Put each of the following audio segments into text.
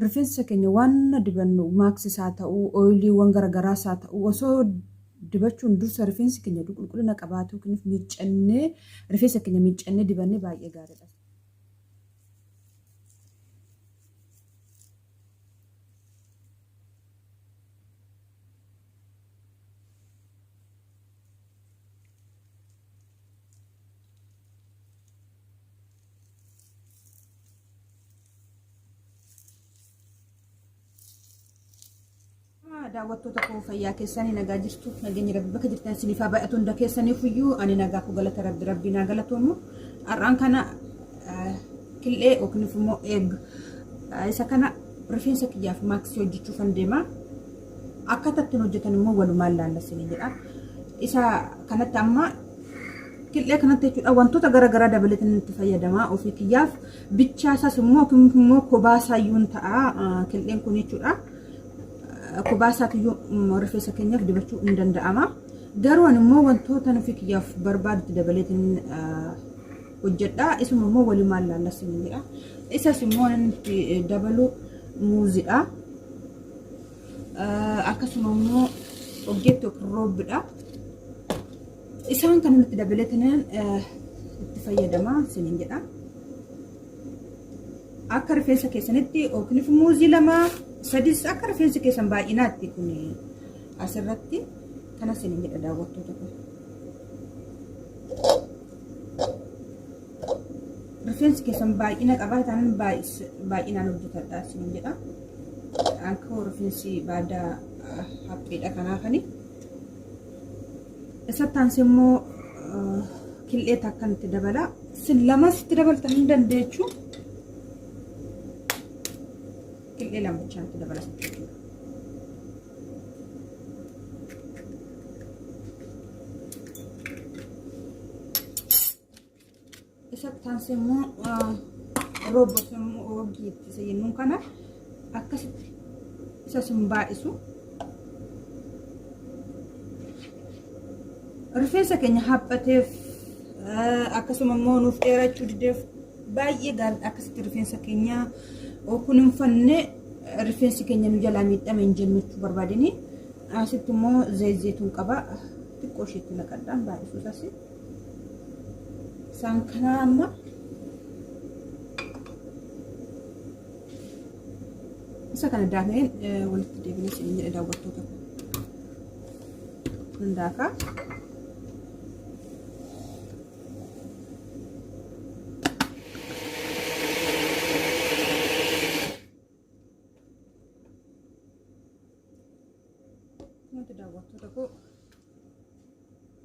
Rifeensa keenya waan dibannu maaksis haa ta'u, ooyiliiwwan garagaraas haa ta'u, osoo dibachuun dursa rifeensi keenya qulqullina qabaatu yookiin miiccannee rifeensa keenya miiccannee dibannee baay'ee gaariidha. Daawwattoota koo fayyaa keessanii nagaa jirtu, nageenyi rabbi bakka jirtan isiniif haa baay'atu. Hunda keessaniif iyyuu ani nagaa koo galata rabbi, rabbi naa galatoomu. Har'aan kana kil'ee yookiin immoo eeg isa kana rifeensa kiyyaaf maaksii hojjechuufan deema. Akkaataa ittiin hojjetan immoo walumaan laalla isinii jedha. Isa kanatti amma kil'ee kanatti jechuudha wantoota garaagaraa dabalataan itti fayyadama ofii kiyyaaf. Bichaa isaas immoo yookiin immoo kophaa isaayyuu ta'a kil'een kun jechuudha. Kophaa isaatiyyuu rifeensa keenyaaf dibachuu hin danda'ama. Garuu ani immoo wantoota ofii kiyyaaf barbaadutti dabaleetiin hojjedha. Isuma immoo walumaan laalla isinii jedha. Isas immoo inni itti dabalu muuziidha. Akkasuma immoo oggeetti yookiin roobbidha. Isaan kan nutti dabaleetiin itti fayyadama isiniin jedha. Akka rifeensa keessanitti yookiin muuzii lama sadis akka rifeensi keessan baay'inaatti kun asirratti kana isiniin jedha daawwattoota kun. Rifeensi keessan baay'ina qabaa taanaan baay'inaan hojjetadha isiniin jedha. Akka rifeensi baadaa haphiidha kanaafani. Isatti aansee immoo kil'ee takkan itti dabala. Isin lamas itti dabaltan hin dandeechu. Kil'ee lama bichaan itti dabala jechuudha. Isatti aansee immoo roobos immoo oogii itti isa jennuun kana akkasitti isa sun baay'isu. Rifeensa keenya haphateef akkasuma immoo nuuf dheerachuu dideef baay'ee gaariidha akkasitti rifeensa keenya kunuunfannee rifeensi keenya nu jalaa miidhame hin jennu jechuu barbaadini. Asitti immoo zayit qaba xiqqoo isheetti naqadhaan baay'isuus asi. Isaan kanaa amma isa kana daakneen walitti deebinee isin jedhe daawwattoota koo. Kun daakaa. Wanti daawwattoota koo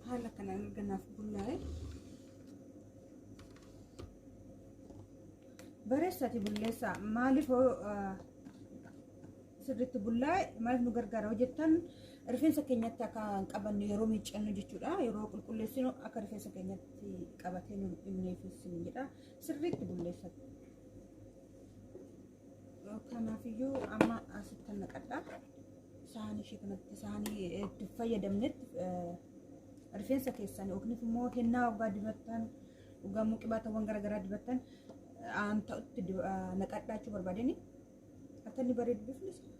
haala kanaan erga naaf bullaa'e bareessaati bulleessaa. Maaliif sirriitti bullaa'e, maaliif nu gargaara hojjettan? Rifeensa keenyatti akka hin qabanne yeroo miiccannu jechuudha, yeroo qulqulleessinu akka rifeensa keenyatti qabatee nu dhibneefis jedha sirriitti bulleessa. Kanaafiyyuu amma asitti naqadha. Saanii ishee kanatti saanii itti fayyadamnetti rifeensa keessan yookiin immoo hennaa waggaa dibattan dhugamuu qibaatawwan garaagaraa dibattan aan ta'utti naqadhaa jechuu barbaadeni. Akka inni bareedu bifni isaa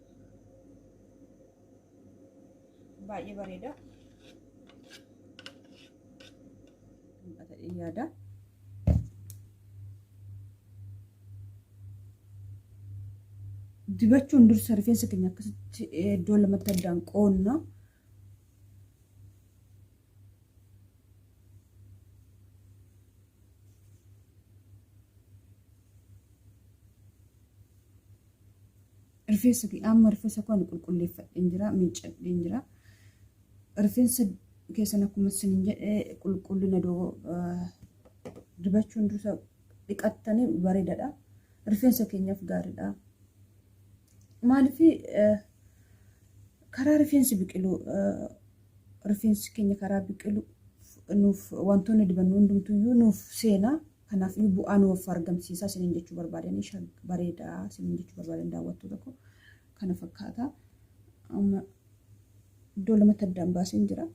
baay'ee bareeda. Yaada. Dibachuun dursa rifeensa keenya akkasitti iddoo lamatti addaan qoonna. Rifeensa amma rifeensa koo ani qulqulleeffadheen jira, miiccadheen jira. Rifeensa keessan akkuma isin jedhe qulqullina dibachuun dursa dhiqattanii bareedaadha. Rifeensa keenyaaf gaariidha. Maaliif karaa rifeensi biqilu, rifeensi keenya karaa biqilu nuuf wantoonni dibannu hundumtuyyuu nuuf seena. Kanaaf bu'aa nuuf argamsiisa isiniin jechuu barbaadanii bareedaa isiniin jechuu barbaadan daawwattoota koo kana fakkaata. Amma iddoo lamatti addaan baaseen jira.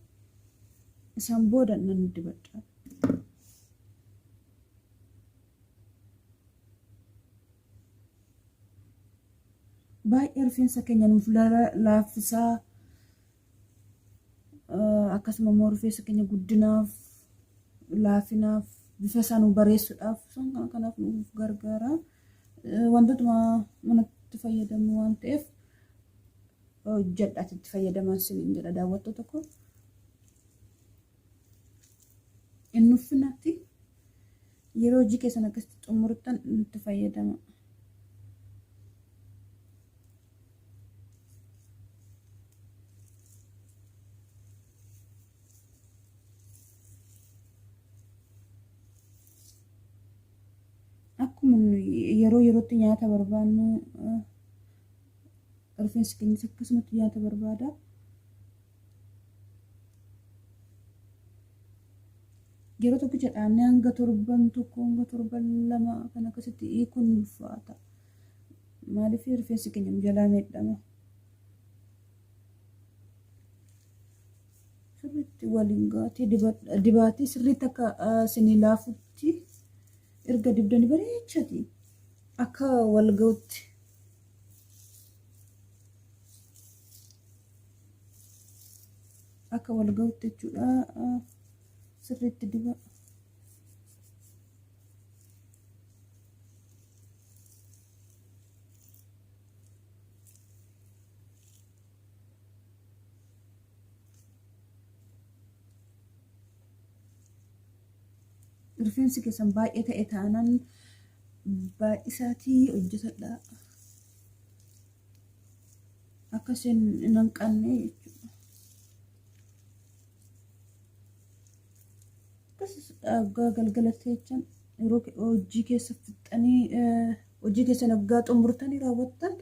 Isaan booda nan dibadha. Baay'ee rifeensa keenya nuuf laaffisaa, akkasuma immoo rifeensa keenya guddinaaf, laafinaaf, bifa isaa nu bareessuudhaaf, isaan kana kanaaf nuuf gargaara. Wantootuma manatti fayyadamnu waan ta'eef hojjedhaati itti fayyadamaa isiniin jedha daawwattoota koo. Hin nuffinaati yeroo hojii keessan akkasitti xumurtan itti fayyadama. Akkuma yeroo yerootti nyaata barbaannu rifeensi keenyas akkasumatti nyaata barbaada. Yeroo tokkicha dhaabnee hanga torban tokko hanga torban lama kan akkasitti hiikuun ulfaata. Maaliif rifeensi keenya nu jalaa miidhama. Sirriitti waliin gaatee dibaatee sirriitti akka isinii laafutti erga dibdanii bareechati akka wal ga'utti. Akka wal ga'utti jechuudha. Sirriitti diba. Rifeensi keessan baay'ee ta'e taanaan baay'isaatii hojjetadhaa. Akka isin hin hanqanne jechuudha. Akkas waggaa galgala teechan yeroo hojii keessa fixxanii hojii keessan waggaa xumurtanii raawwattan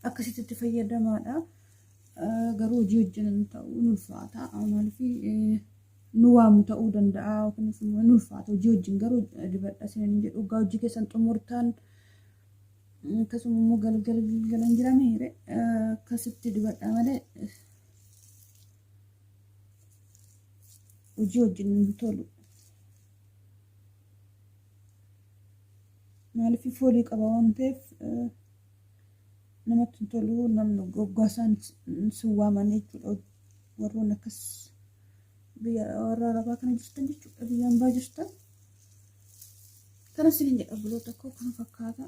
akkasitti itti fayyadamaadha. Garuu hojii wajjin hin ta'u hin ulfaata. Maaliif nu waamu ta'uu danda'a yookiin immoo hin ulfaata hojii wajjin garuu dibadha isin hin jedhu waggaa hojii keessan xumurtan akkasuma immoo galgala galgalan jira miire akkasitti dibadha malee hojii wajjin hin tolu. Maaliif foolii qaba waan ta'eef namatti hin tolu namni goggaa isaan si waaman jechuudha. Warroonni akkas biyya warra arabaa kana jirtan jechuudha biyya ambaa jirtan. Kana isiniin jedha obboloota koo kana fakkaata.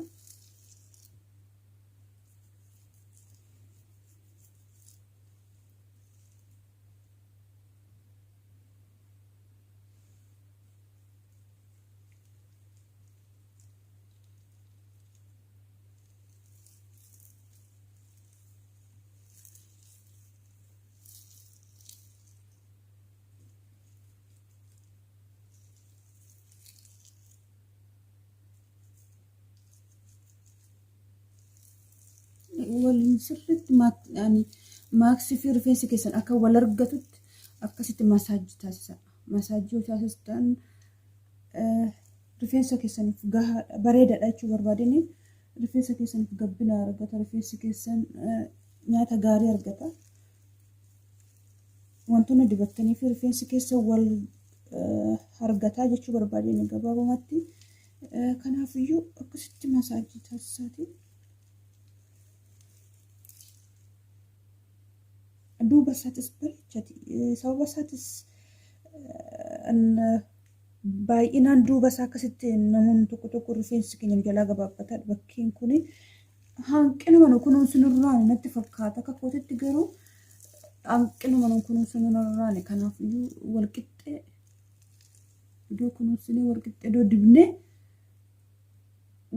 Waliin sirriitti maaksii fi rifeensi keessan akka wal argatutti akkasitti masaajii taasisa. Masaajii yoo taasistan rifeensa keessaniif gahaadha bareedaadha jechuu barbaadini rifeensa keessaniif gabbina argata rifeensi keessan nyaata gaarii argata. Wantoonni dibattanii fi rifeensi keessa wal argataa jechuu barbaadini gabaabumatti. Kanaafiyyuu akkasitti masaajii taasisaati. Duuba isaatis bareechati. Sababa isaatis baay'inaan duuba isaa akkasitti namoonni tokko tokko rifeensi keenya nu jalaa gabaabbata. Bakkeen kun hanqinuma nu kunuunsinurraan natti fakkaata. Akka kootitti garuu hanqinuma nu kunuunsinurraan kanaaf iyyuu walqixxee iddoo kunuunsinee walqixxee iddoo dibnee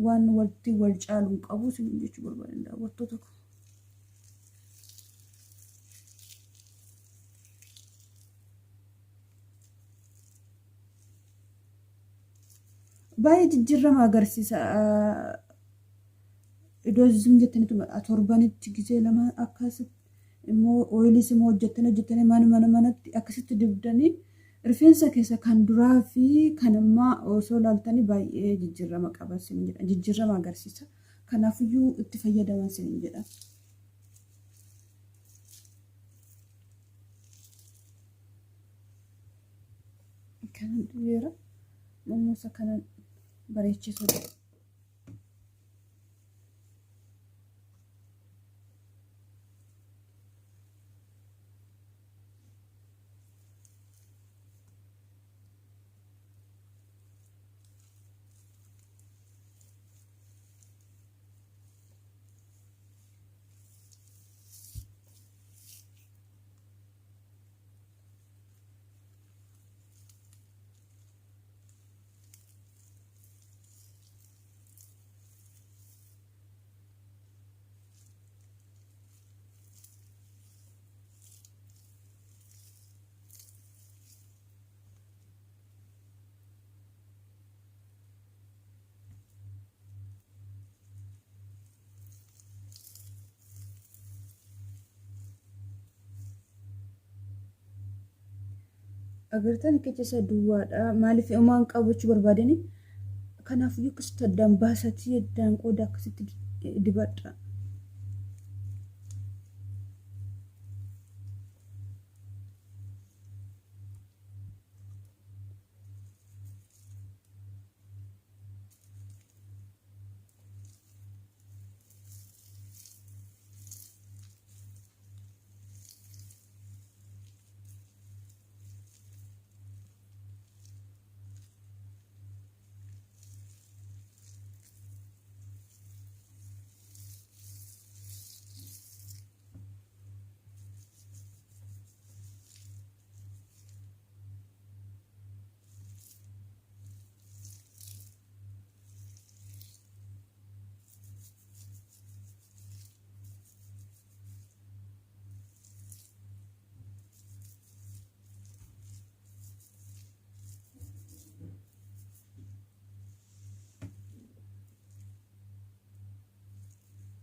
waan walitti wal caalu hin qabu isin jechuu barbaadan daawwattoota koo. Baay'ee jijjiirama agarsiisa. Iddoo zim jettanitu torbanitti gizee lama akkasitti immoo ooyiliis immoo hojjettanii hojjettanii mana mana manatti akkasitti dibdanii rifeensa keessa kan duraa fi kan ammaa osoo ilaaltanii baay'ee jijjiirama qaba isin jedha. Jijjiirama agarsiisa. Kanaafiyyuu itti fayyadaman isin jedha. Kana dibeera. Mummuusa kanan bareechisuu. Agartan keessa isaa duwwaadha. Maaliif homaan qabu jechuu barbaadani. Kanaafiyyuu akkasitti addaan baasatii addaan qooda akkasitti dibadha.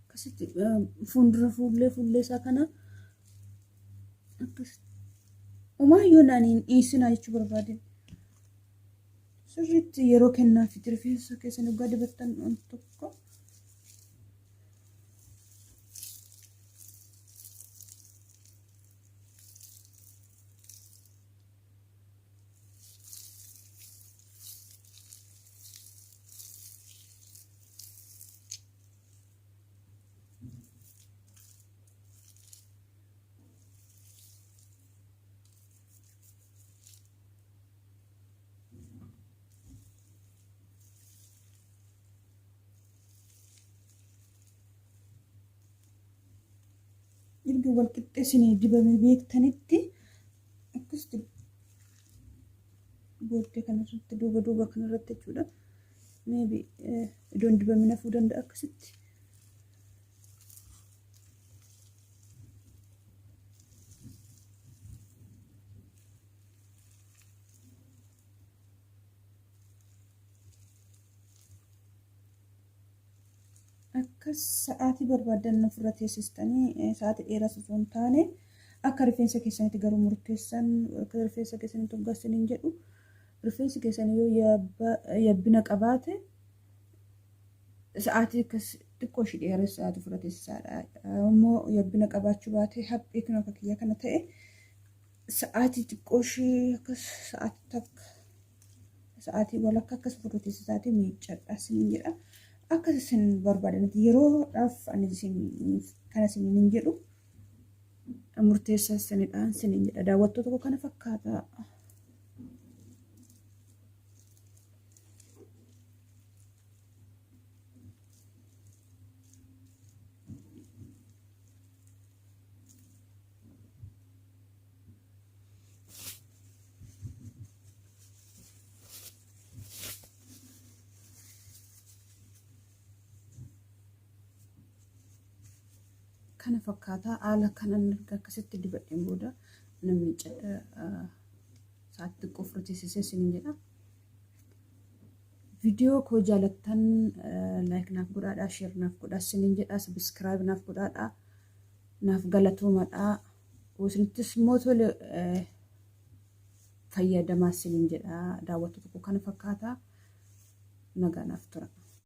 Akkasitti fuuldura fuullee fuullee isaa kana akkasitti homaa yoo naan hin dhiisinaa jechuu barbaade. Sirriitti yeroo kennaa fi rifeensa keessan dhugaa dibattan waan tokko. Erga wal qixxeessinee dibame beektanitti akkasitti booddee kanarratti duuba duuba kanarratti jechuudha. Maybe iddoon dibame nafuu danda'a akkasitti. Akkas sa'aatii barbaadan ofirra teessistanii sa'aatii dheeraas osoo hin taane akka rifeensa keessanitti garuu murteessan akka rifeensa keessanitti hoggaasaniin jedhu rifeensi keessan yoo yabbina qabaate sa'aatii akkas xiqqoo ishii dheeressa sa'aatii ofirra teessisaadha. Immoo yabbina qabaachuu baate haphii kun akka kiyya kana ta'e sa'aatii xiqqoo ishii akkas sa'aatii takka sa'aatii walakka akkas ofirra teessisaatii miiccadha isiniin jedha. Akkas isin barbaadanitti yeroodhaaf ani isin kana isiniin hin jedhu murteessaa isinidhaan isiniin jedha. Daawwattoota koo kana fakkaata. Kana fakkaata haala kanan erga akkasitti dibadheen booda nan miiccadha sa'aatii xiqqoo ofirra teessisee isiniin jedha. Viidiyoo koo jaalattan like naaf godhaadha, share naaf godhaa isiniin jedha, subscribe naaf godhaadha, naaf galatoomadha. Isinittis immoo tole fayyadamaa isiniin jedha. Daawwattoota koo kana fakkaata. Nagaa naaf tura.